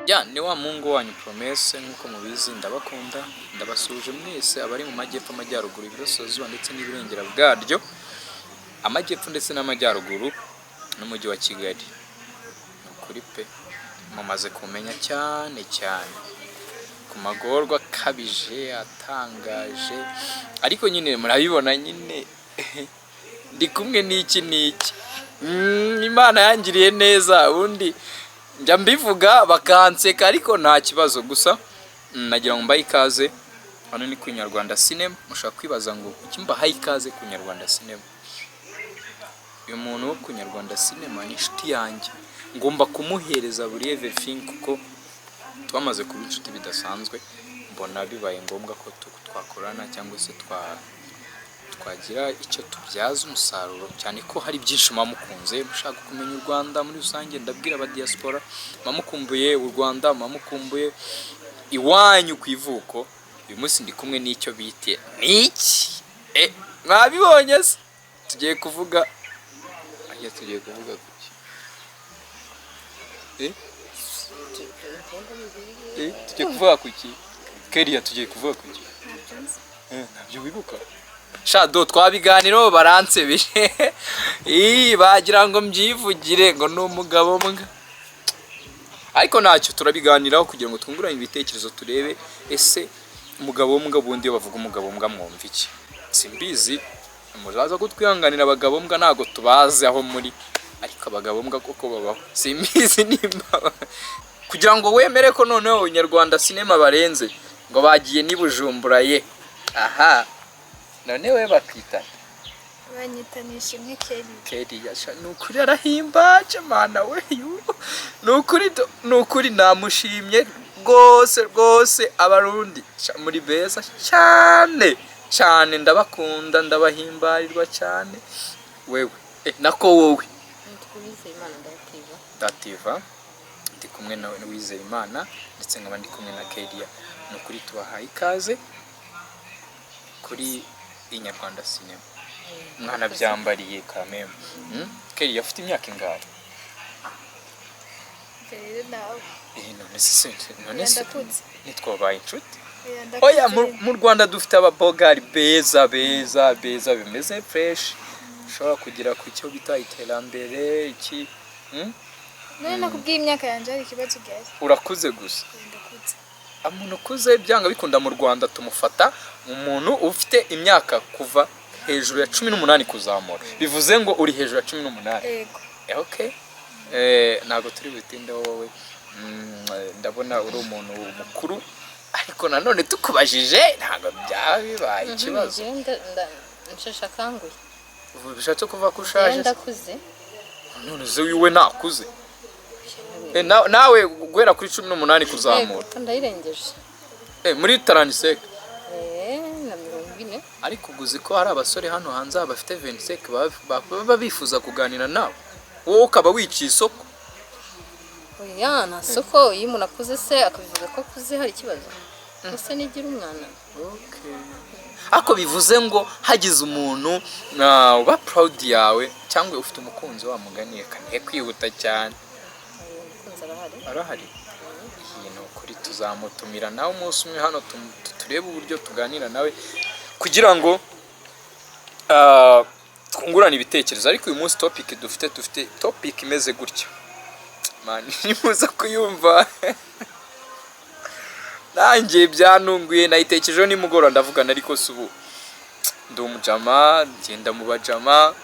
Ya, ni wa mungu wanyu Promesse. Nk'uko mubizi, ndabakunda, ndabasuhuje mwese abari mu majyepfo, amajyaruguru, iburasirazuba ndetse n'iburengera bwaryo, amajyepfo ndetse n'amajyaruguru n'umujyi wa Kigali. Ni ukuri pe, mumaze kumenya cyane cyane ku magorwa akabije atangaje, ariko nyine murabibona nyine ndi kumwe n'iki n'iki. Imana yangiriye neza. Ubundi njya mbivuga bakanseka, ariko nta kibazo. Gusa nagira ngo mbahe ikaze. Hano ni ku Nyarwanda Cinema. Mushobora kwibaza ngo kuki mbahaye ikaze ku Nyarwanda Cinema? Uyu muntu wo ku Nyarwanda Cinema ni inshuti yanjye, ngomba kumuhereza buri everything kuko twamaze kuba inshuti bidasanzwe. Mbona bibaye ngombwa ko twakorana cyangwa se twagira icyo tubyaza umusaruro, cyane ko hari byinshi muba mukunze, mushaka kumenya u Rwanda muri rusange. Ndabwira aba diaspora, muba mukumbuye u Rwanda, muba mukumbuye iwanyu ku ivuko. Uyu munsi ndi kumwe n'icyo bite niki? Mwabibonye se? Tugiye kuvuga aya, tugiye kuvuga kuki? Tugiye kuvuga kuki, Keria? Tugiye kuvuga kuki? Ntabyo wibuka? Shado twabiganiraho baransebeje. Ii, bagira ngo mbyivugire ngo ni umugabo mbwa, ariko ntacyo, turabiganiraho kugira ngo twungurane ibitekerezo, turebe ese umugabo mbwa, ubundi iyo bavuga umugabo mbwa mwumva iki? Simbizi, muzaza kutwihanganira, abagabo mbwa ntabwo tubazi aho muri, ariko abagabo mbwa koko babaho. Simbizi nimba kugira ngo wemere ko noneho Nyarwanda Cinema barenze ngo bagiye n'i Bujumbura ye. Aha none we bakwita? Banyita Nishimwe Kelly. Kelly sha, ni ukuri arahimbaje mana we yu. Ni ukuri ni ukuri namushimye rwose rwose. Abarundi sha, muri beza cyane cyane, ndabakunda, ndabahimbarirwa cyane. Wewe nako wowe? Nitwa Uwizeyimana Ndativa. Dativa. Ndi kumwe nawe Uwizeyimana, ndetse nkaba ndi kumwe na Kelia. Ni ukuri tubahaye ikaze kuri Inyarwanda Cinema. Mwanabyambariye kameme. Kelia afite imyaka ingahe? Rero nawe. None se none se Ndakuze. ntitwabaye inshuti? Oya, ndakuze. Oya, mu Rwanda dufite ababogari beza beza beza, bimeze fresh, ushobora kugera ku cyo bita iterambere iki? None nakubwiye imyaka yanjye, hari ikibazo gihari? Urakuze gusa. Oya, ndakuze. Umuntu ukuze byanga bikunda mu Rwanda tumufata umuntu ufite imyaka kuva hejuru ya 18 kuzamura. Bivuze ngo uri hejuru ya 18? Yego. Okay, ntabwo turi butinde. Wowe ndabona uri umuntu mukuru, ariko nanone tukubajije ntabwo byaba bibaye ikibazo. Njyewe nsheshe akanguhe. Bishatse kuvuga ko Njyewe ushaje se? Ndakuze. None se wiwe nakuze? Nawe guhera kuri 18 kuzamura? Yego, ndayirengeje. Muri 35? Na 40. Ariko uzi ko hari abasore hano hanze aha bafite 25 baba bifuza kuganira nawe, wowe ukaba wiciye isoko? Oya, nta soko. Iyo umuntu akuze se akabivuga ko akuze, hari ikibazo? Ese nigira umwana. Ariko bivuze ngo hagize umuntu uba proud yawe, cyangwa ufite umukunzi wa mugani, reka ntihe kwihuta cyane. Umukunzi arahari. Arahari? Iyi ni ukuri, tuzamutumira nawe umunsi umwe hano, turebe uburyo tuganira nawe kugira ngo twungurane ibitekerezo. Ariko uyu munsi topic dufite topic imeze gutya, man, nimuza kuyumva nanjye byantunguye. Nayitekerejeho nimugoroba, ndavugana, ariko si ubu ndi umujama, ngenda mu bajama,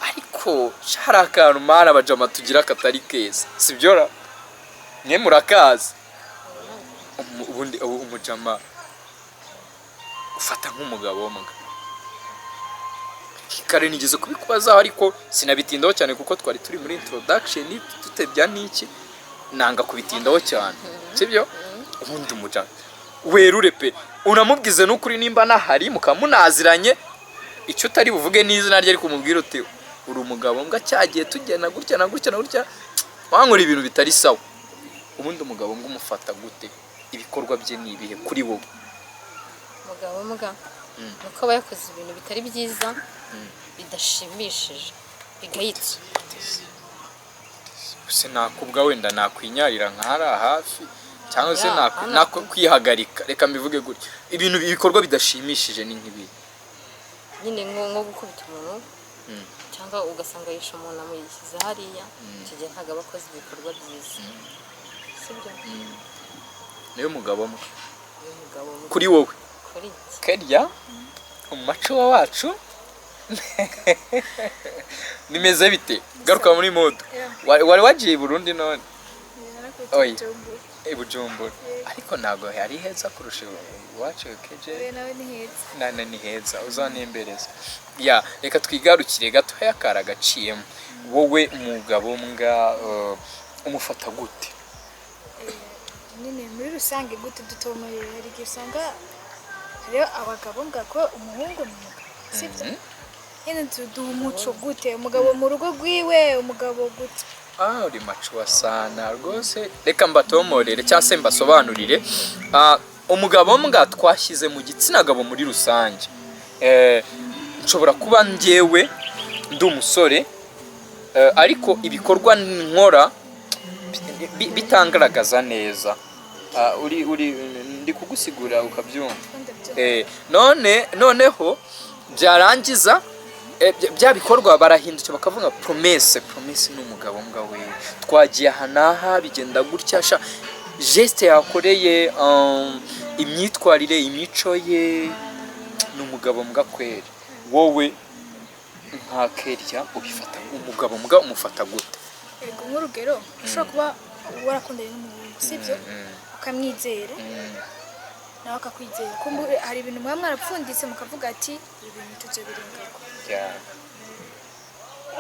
ariko hari akantu mana abajama tugira katari keza, sibyo ra? Mwe murakazi. Ubundi ubu umujama ufata nk'umugabo mbwa? Kare nigeze kubikubazaho, ariko sinabitindaho cyane kuko twari turi muri introduction, tutebya n'iki, nanga kubitindaho cyane, sibyo? Ubundi umujama werure pe, unamubwize n'ukuri, nimba nahari mukaba munaziranye, icyo utari buvuge n'izina rye, ariko umubwire uti: "Uri umugabo mbwa, cyagiye tugenda gutya na gutya na gutya, wankora ibintu bitari sawa." Ubundi umugabo mbwa umufata gute? Ibikorwa bye ni ibihe kuri wowe? Umugabo mbwa ni uko aba yakoze ibintu bitari byiza, bidashimishije, bigayitse. Se nakubwa wenda nakwinyarira nkahari hafi, cyangwa se Ya, hano. Nakwihagarika, reka mbivuge gutya. Ibintu, ibikorwa bidashimishije ni nk'ibi. Nyine nko gukubita umuntu, cyangwa ugasanga yishe umuntu, amuyishyize hariya. Icyo gihe ntabwo aba akoze ibikorwa byiza, sibyo? Niyo mugabo mbwa. Uyu mugabo Kuri wowe. Kuri iki? Kerya umuco wacu bimeze bite? Garuka muri mood. Wari wagiye i Burundi none? Oya. I Bujumbura, ariko ntabwo yari heza kurusha iwacu keje. Oya, nawe ni heza. Nane ni heza, uzantembereza. Ya, reka twigarukire gatoya kari agaciyemo. Wowe umugabo mbwa, umufata gute? Nyine muri rusange gute dutomoye, hari igihe usanga hariho abagabo mbwa, ko umuhungu ni umugabo, sibyo? Nyine tuduha umuco gute, umugabo mu rugo rwiwe, umugabo gute? Ah, uri mature sana rwose. Reka mbatomorere cyangwa se mbasobanurire. Umugabo mbwa twashyize mu gitsina gabo muri rusange. Nshobora kuba njyewe ndi umusore, ariko ibikorwa nkora bitangaragaza neza. Uri ndi kugusigura ukabyumva? Ndabyumva. None noneho byarangiza, bya bikorwa barahindukira bakavuga: "Promesse, Promesse ni umugabo mbwa we, twagiye aha n'aha bigenda gutya, sha geste yakoreye, imyitwarire, imico ye, ni umugabo mbwa kweri." Wowe nka Kerya ubifata, umugabo mbwa umufata gute? Yego, nk'urugero ushobora kuba warakundanye n'umuhungu, sibyo? Ukamwizera, nawe akakwizera. Kumbe hari ibintu muba mwarapfunditse, mukavuga ati ibi bintu tuzobirengako.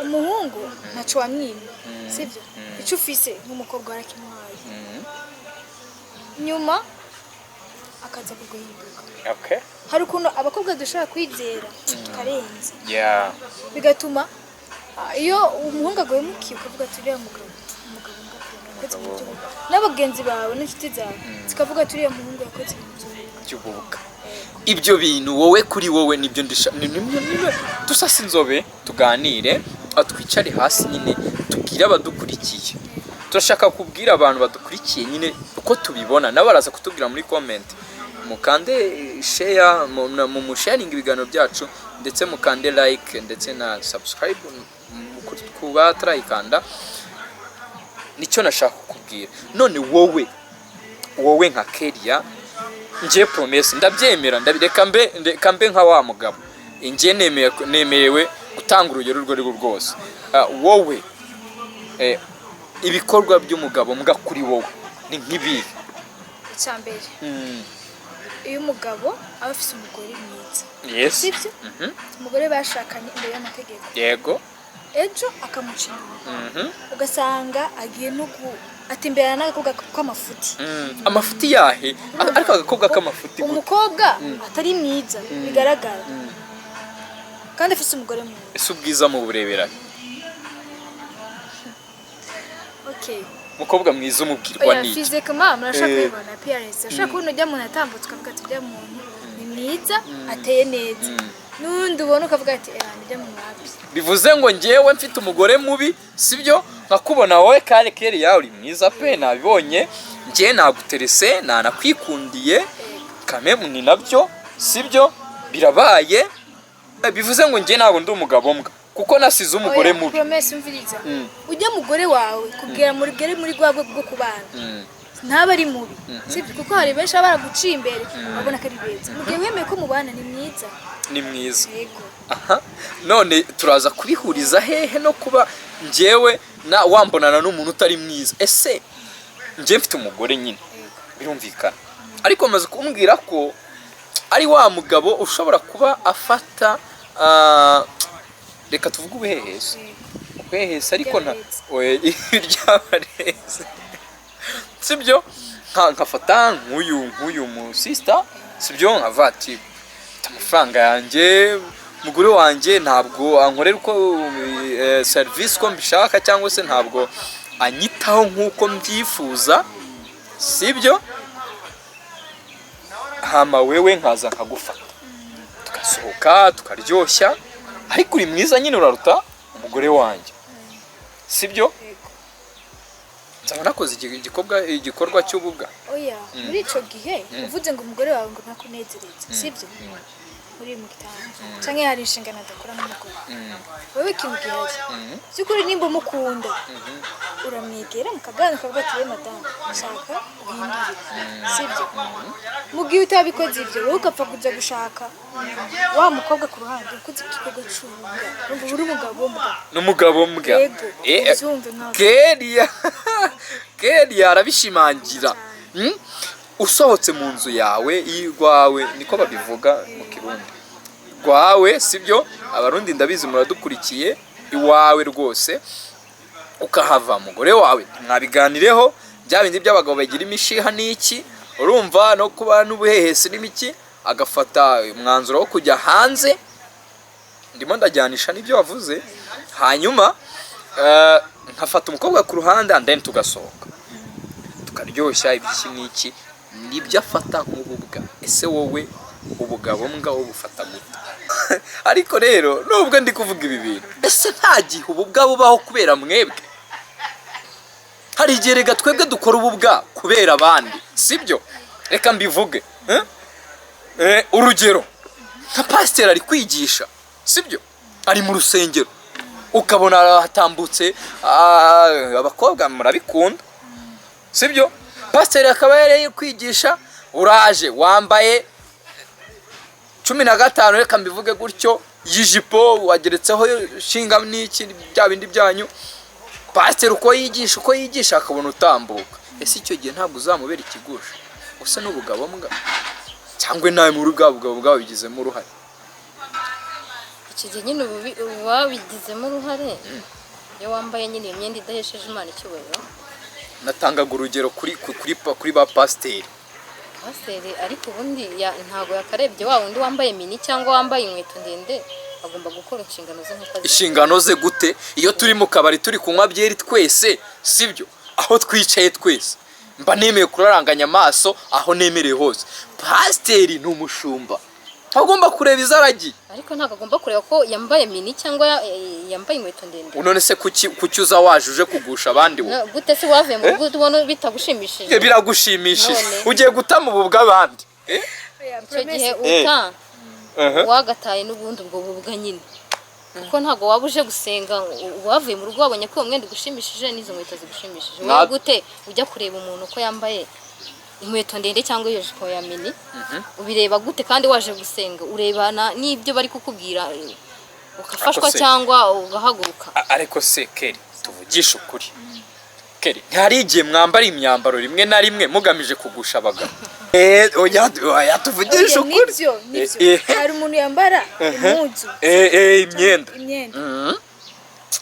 Umuhungu ntaco wamwimye, sibyo? Icyo ufise nk'umukobwa warakimuhaye. Nyuma akaza kuguhinduka. Hari ukuntu abakobwa dushobora kwizera tukarenza, bigatuma iyo umuhungu aguhemukiye ukavuga ati uriya mugabo, umugabo ngakunda yakoze ibintu by'ubugabo, n'abagenzi bawe n'inshuti zawe zikavuga ati uriya muhungu yakoze ibintu by'ubugabo. By'ububuka. Ibyo bintu wowe, kuri wowe nibyo ndisha dusase inzobe, tuganire, twicare hasi nyine tubwire abadukurikiye. Turashaka kubwira abantu badukurikiye nyine uko tubibona, nabo baraza kutubwira muri comment. Mukande share, mu musharinga ibiganiro byacu, ndetse mukande like ndetse na subscribe ku batarayikanda. Nicyo nashaka kukubwira. None wowe nka Keria, njye Promesse ndabyemera, reka mbe nka wa mugabo. Njye nemerewe gutanga urugero urwo ari rwo rwose. Wowe, ibikorwa by'umugabo mbwa kuri wowe ni nk'ibihe? Icya mbere, iyo umugabo aba afise umugore mwiza, sibyo? Umugore bashakanye imbere y'amategeko, ejo akamuca inyuma, ugasanga agiye no atemberana n'agakobwa k'amafuti. Amafuti yahe? Ariko agakobwa k'amafuti gute? Umukobwa atari mwiza bigaragara kandi afise umugore mwiza. Ese ubwiza mu burebera? Okay. Umukobwa mwiza umubwirwa Oya, n'iki? Physiquement murashaka kubibona, appearance. Ushobora kubona ujya muntu atambutse ukavuga ati ujya muntu ni mwiza, ateye neza, n'undi ubona ukavuga ati eh, ujya muntu wapi. Bivuze ngo njyewe mfite umugore mubi, sibyo? Nkakubona wowe kare kere yawe uri mwiza pe, nabibonye, njye naguterese, nanakwikundiye kamemu, ni nabyo, sibyo? Birabaye. Bivuze ngo njye ntabwo ndi umugabo mbwa kuko nasize umugore Oya, mubi. Promesse, umviriza. Ujya mugore wawe kubwira mugere muri rwa rwego rwo kubana, ntaba ari mubi, sibyo? Kuko hari benshi baba baraguciye imbere babona ko ari beza. Mu gihe wemeye ko mubana, ni mwiza. Ni mwiza. Yego. Aha none turaza kubihuriza hehe no kuba njyewe na wambonana n'umuntu utari mwiza? Ese njye mfite umugore nyine, birumvikana, ariko maze kumbwira ko ari wa mugabo ushobora kuba afata, reka tuvuge ubuhehesi. Ubuhehesi, ariko nta Iry'abarezi. Oya, iry'abarezi, sibyo? Nkafata nk'uyu mu sister, sibyo? Nkavuga ati mfite amafaranga yanjye, umugore wanjye ntabwo ankorera uko serivisi uko mbishaka, cyangwa se ntabwo anyitaho nk'uko mbyifuza, sibyo? Hama wewe nkaza nkagufata, tugasohoka, tukaryoshya, ariko uri mwiza nyine, uraruta umugore wanjye, sibyo? Yego. Nzaba nakoze igikorwa cy'ububwa. Oya, muri ico gihe uvuze ngo umugore wawe ngo ntakunezereze, sibyo, muri mu gitanda canke hari inshingano adakora nk'umugore, wowe ikintu gihari by'ukuri, nimba umukunda uramwegera mukaganira, ukavuga ati: "We madamu, shaka uhindure," sibyo? Mu gihe utabikoze ibyo, wowe ugapfa kuja gushaka wa mukobwa ku ruhande, ukoze igikorwa c'ububwa. Urumva uri umugabo w'umugabo. N'umugabo mbwa. Yego. Ubyumve nkawe. Keria, Keria arabishimangira. Usohotse mu nzu yawe y'irwawe, niko babivuga mu Kirundi, rwawe, sibyo? Abarundi ndabizi muradukurikiye. Iwawe rwose ukahava, umugore wawe mwabiganireho, bya bindi by'abagabo bagira imishiha n'iki, urumva, no kuba n'ubuhehesi n'imiki, agafata umwanzuro wo kujya hanze. Ndimo ndajyanisha n'ibyo wavuze. Hanyuma nkafata umukobwa ku ruhande and then tugasohoka tukaryoshya iby'iki n'iki, nibyo afata nk'ububwa. Ese wowe ubugabo mbwa wowe bufata gute? Ariko rero nubwo ndi kuvuga ibi bintu, ese nta gihe ububwa bubaho kubera mwebwe? Hari igihe rega twebwe dukora ububwa kubera abandi, sibyo? Reka mbivuge, eh? Urugero nka pasiteri ari kwigisha, sibyo, ari mu rusengero, ukabona hatambutse abakobwa, murabikunda, sibyo? Pasiteri akaba yari kwigisha, uraje wambaye 15, reka mbivuge gutyo, y'ijipo, wageretseho shinga n'iki, bya bindi byanyu. Pasiteri uko yigisha akabona utambuka. Ese icyo gihe ntabwo uzamubera ikigusha usa n'ubugabo mbwa, cyangwa nawe muri bwa bugabo bwawe bigizemo uruhare? Icyo gihe nyine uba wabigizemo uruhare iyo wambaye nyine iyo myenda idahesheje Imana icyubahiro. Natangaga urugero kuri ba pasiteri. Pasiteri ariko ubundi ntabwo yakarebye wa wundi wambaye mini cyangwa wambaye inkweto ndende. Agomba gukora inshingano ze nk'uko azi. Inshingano ze gute, iyo turi mu kabari turi kunywa byeri twese, sibyo, aho twicaye twese mba nemeye kuraranganya amaso aho nemereye hose? Pasiteri ni umushumba, agomba kureba izo aragiye. Ariko ntabwo agomba kureba ko yambaye mini cyangwa yambaye inkweto ndende. None se kuki uza waje uje kugusha abandi wowe? Gute se wavuye mu rugo ubona bitagushimishije? Biragushimishije. None. Ugiye gutama ubu bw'abandi. Icyo gihe uta wagataye n'ubundi ubwo bubwa nyine, kuko ntabwo waba uje gusenga wavuye mu rugo wabonye ko uwo mwenda ugushimishije n'izo nkweto zigushimishije. Wowe gute ujya kureba umuntu ko yambaye inkweto ndende cyangwa iyo jipo ya mini? Ubireba gute kandi waje gusenga? Urebana n'ibyo bari kukubwira, ugafashwa Ariko se- cyangwa ugahaguruka. Ariko se Keri, tuvugishe ukuri, Keri, ntihari igihe mwambara imyambaro rimwe na rimwe mugamije kugusha abagabo? Oya, oya, tuvugishe Oya, ukuri. Nibyo, nibyo. Hari umuntu yambara impuzu, Imyenda. Imyenda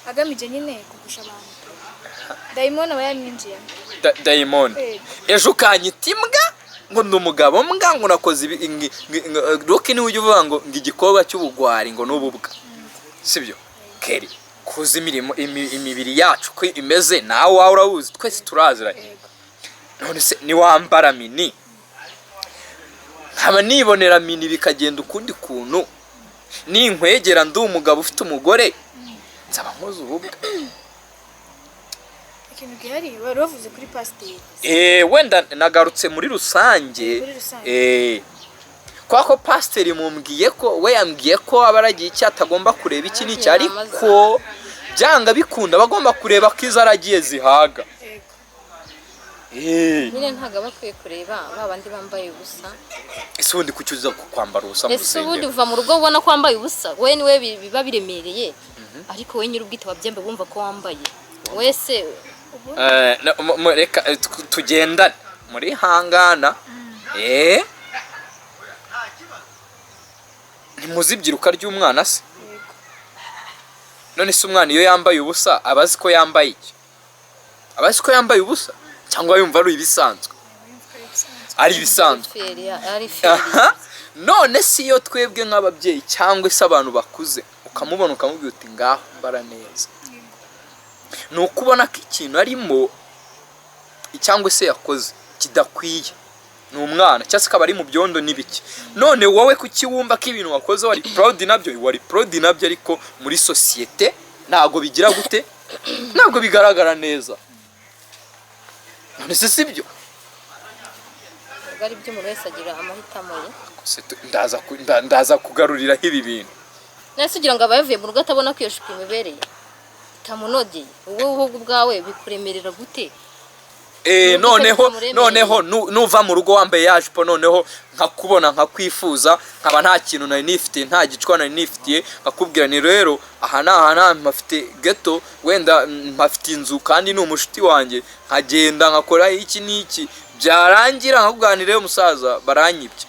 agamije nyine kugusha abantu. Dayimoni aba yamwinjiyemo. Dayimoni. Ejo ukanyita imbwa ngo ndi umugabo mbwa, ngo nakoze ibi. Roki niwe ujya uvuga ngo igikorwa cy'ubugwari ngo n'ububwa, sibyo? Keri, kuzi imirimo imibiri yacu ko imeze, nawe wawe urawuzi, twese turaziranye. Yego. None se niwambara mini nkaba nibonera mini bikagenda ukundi kuntu, ninkwegera ndi umugabo ufite umugore, nzaba nkoze ububwa? Ikintu gihari, wari wavuze kuri pasiteri. Wenda nagarutse muri rusange. Muri rusange. Kwa ko pasiteri mumbwiye ko we yambwiye ko aba aragiye icyo atagomba kureba iki n'iki, ariko byanga bikunda aba agomba kureba ko izo aragiye zihaga. Yego. Nyine ntabwo aba akwiye kureba ba bandi bambaye ubusa. Ese ubundi kuki uza kwambara ubusa mu Ese ubundi rusengero? uva mu rugo ubona ko wambaye ubusa, we niwe biba biremereye, ariko we nyir'ubwite wabyembe wumva ko wambaye wese. Reka tugendane muri hangana. Ntimuzi ibyiruka ry'umwana se? Yego. None se umwana iyo yambaye ubusa aba azi ko yambaye iki? Aba azi ko yambaye ubusa cyangwa yumva ari ibisanzwe? Ari ibisanzwe. Feri, ari feri. Aha, none si iyo twebwe nk'ababyeyi cyangwa se abantu bakuze, ukamubona ukamubwira uti: "Ngaho mbara neza," ni uko ubona ko ikintu arimo cyangwa se yakoze kidakwiye, ni umwana cyangwa se akaba ari mu byondo n'ibiki. None wowe kuki wumva ko ibintu wakoze wari proud nabyo, wari proud nabyo, ariko muri sosiyete ntabwo bigira gute, ntabwo bigaragara neza? None se sibyo? Ntabwo ari byo, umuntu wese agira amahitamo ye. Se ndaza kugaruriraho ibi bintu. Nese ugira ngo aba yavuye mu rugo atabona ko iyo jipo imubereye, itamunogeye? Wowe ahubwo ubwawe bikuremerera gute? Nuko Noneho bitamuremereye. Noneho nuva mu rugo wambaye ya jipo, noneho nkakubona nkakwifuza, nkaba nta kintu nari nifitiye, nta gicwa nari nifitiye, nkakubwira ni rero aha ni aha nta mpafite geto, wenda mpafite inzu kandi ni umushuti wanjye, nkagenda nkakora iki n'iki, byarangira nkakuganira, musaza baranyibye,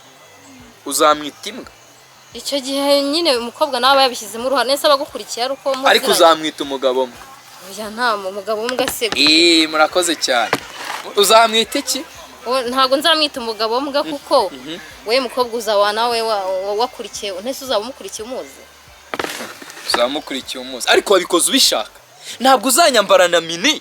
uzamwita imbwa? Icyo gihe nyine umukobwa nawe aba yabishyizemo uruhare, nese aba agukurikiye ari uko Ariko muziranye? uzamwita umugabo mwe? Oya, nta mugabo w'umbwa se. Murakoze cyane. Uzamwita iki? Ntabwo nzamwita umugabo w'umbwa, kuko we mukobwa uzaba nawe wakurikiye, ntese uzaba umukurikiye umuzi? Uzamukurikiye umuzi, ariko wabikoze ubishaka. Ntabwo uzanyambara na mini.